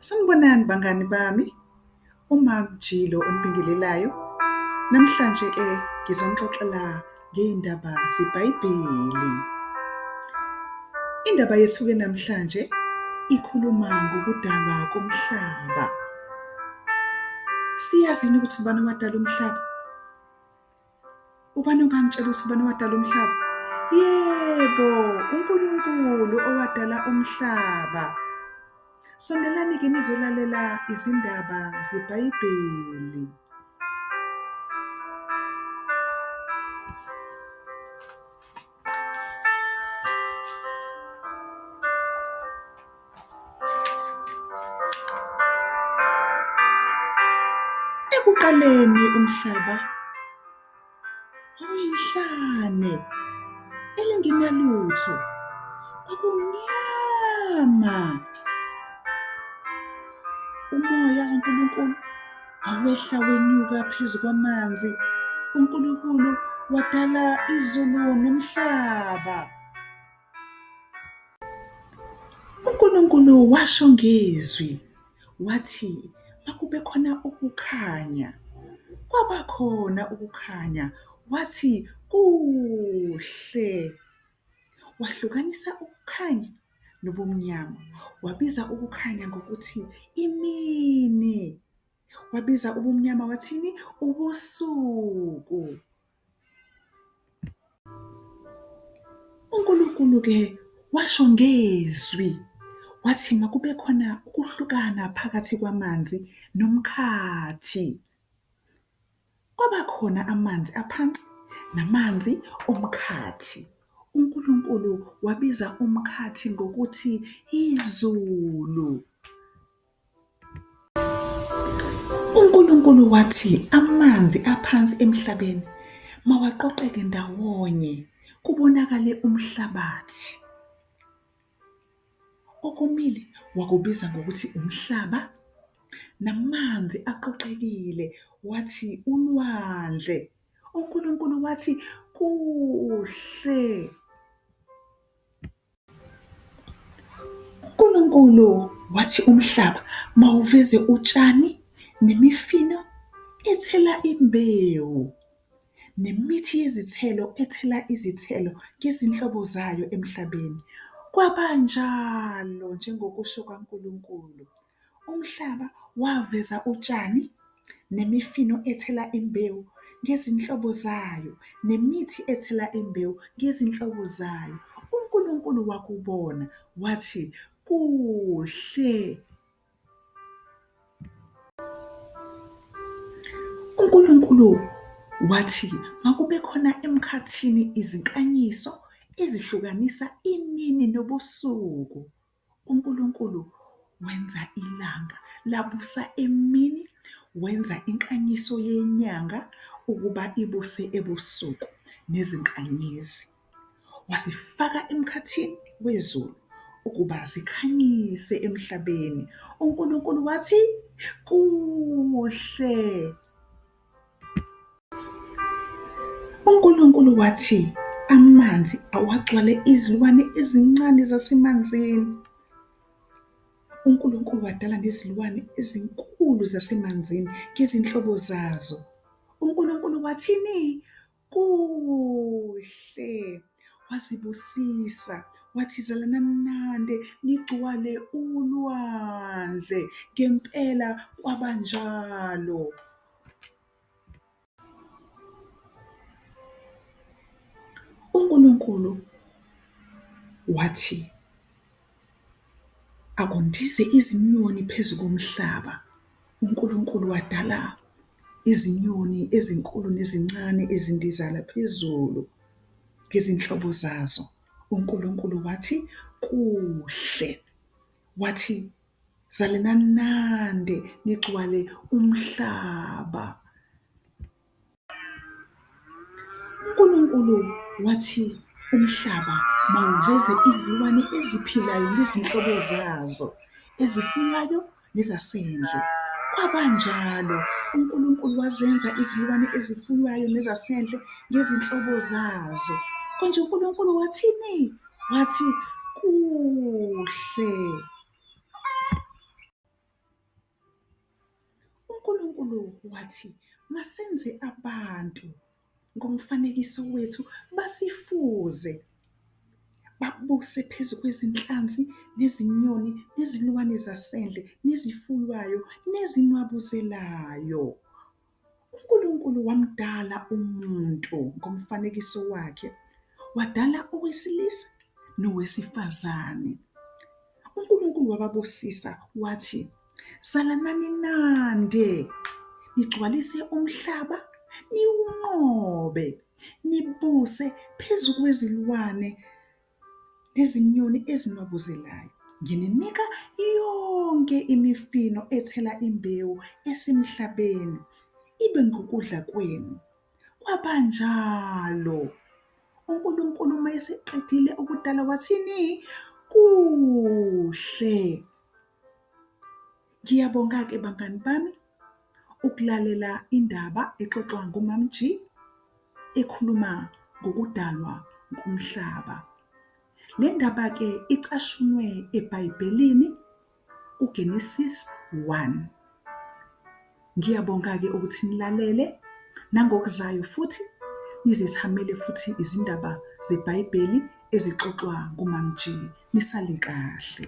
Sanibonani bangani bami, uMaMjilo onibingelelayo. Namhlanje-ke ngizonixoxela ngey'ndaba zeBhayibheli. Indaba yethu-ke namhlanje ikhuluma ngokudalwa komhlaba. Siyazi yini ukuthi ubani owadala umhlaba? Ubani ongangitshela ukuthi ubani owadala umhlaba? Yebo, uNkulunkulu owadala umhlaba. Sondelani-ke nizolalela izindaba zeBhayibheli. Ekuqaleni umhlaba wawuyihlane elingenalutho, kwakumnyama. Umoya kaNkulunkulu wawehla wenyuka phezu kwamanzi. UNkulunkulu wadala izulu nomhlaba. UNkulunkulu washo ngezwi wathi makube khona ukukhanya, kwaba khona ukukhanya. Wathi kuhle, wahlukanisa ukukhanya nobumnyama. Wabiza ukukhanya ngokuthi imini, wabiza ubumnyama wathini? Ubusuku. UNkulunkulu-ke washo ngezwi wathi makube khona ukuhlukana phakathi kwamanzi nomkhathi. Kwaba khona amanzi aphansi namanzi omkhathi. UNkulunkulu wabiza umkhathi ngokuthi izulu. UNkulunkulu wathi amanzi aphansi emhlabeni mawaqoqeke ndawonye kubonakale umhlabathi. Okomile wakubiza ngokuthi umhlaba, namanzi aqoqekile wathi ulwandle. UNkulunkulu wathi kuhle. UNkulunkulu wathi umhlaba mawuveze utshani nemifino ethela imbewu, nemithi yezithelo ethela izithelo ngezinhlobo zayo emhlabeni. Kwabanjalo njengokusho kwaNkulunkulu. Umhlaba waveza utshani nemifino ethela imbewu ngezinhlobo zayo, nemithi ethela imbewu ngezinhlobo zayo. UNkulunkulu wakubona wathi kuhle. UNkulunkulu wathi makube khona emkhathini izinkanyiso ezihlukanisa imini nobusuku. UNkulunkulu wenza ilanga labusa emini, wenza inkanyiso yenyanga ukuba ibuse ebusuku nezinkanyezi. Wazifaka emkhathini wezulu ukuba zikhanyise emhlabeni. UNkulunkulu wathi kuhle. UNkulunkulu wathi amanzi awagcwale izilwane ezincane zasemanzini. UNkulunkulu wadala nezilwane ezinkulu zasemanzini ngezinhlobo zazo. UNkulunkulu wathini? Kuhle, wazibusisa wathi zalanani nande nigcwale ulwandle, ngempela kwabanjalo. UNkulunkulu wathi akundize izinyoni phezu komhlaba. UNkulunkulu wadala izinyoni ezinkulu nezincane ezindizala phezulu ngezinhlobo zazo. UNkulunkulu wathi kuhle, wathi zalanani nande nigcwale umhlaba. UNkulunkulu wathi umhlaba mawuveze izilwane eziphilayo ngezinhlobo zazo, ezifuywayo nezasendle. Kwabanjalo, uNkulunkulu wazenza izilwane ezifuywayo nezasendle ngezinhlobo zazo. Konje uNkulunkulu wathini? Wathi kuhle. UNkulunkulu wathi, masenze abantu ngomfanekiso wethu basifuze, babuse phezu kwezinhlanzi, nezinyoni, nezilwane zasendle, nezifuywayo, nezinwabuzelayo. UNkulunkulu wamdala umuntu ngomfanekiso wakhe, wadala owesilisa nowesifazane. UNkulunkulu wababusisa wathi, zalanani nande, nigcwalise umhlaba, niwunqobe, nibuse phezu kwezilwane nezinyoni ezinwabuzelayo. Ngininika yonke imifino ethela imbewu esemhlabeni ibe ngukudla kwenu. Kwabanjalo. UNkulunkulu uma eseqedile ukudala wathini? Kuhle. Ngiyabonga-ke bangani bami ukulalela indaba exoxwa nguMamG ekhuluma ngokudalwa komhlaba. Le ndaba-ke icashunwe eBhayibhelini uGenesis 1. Ngiyabonga-ke ukuthi nilalele nangokuzayo futhi nizethamele futhi izindaba zeBhayibheli ezixoxwa nguMamG. Nisale kahle.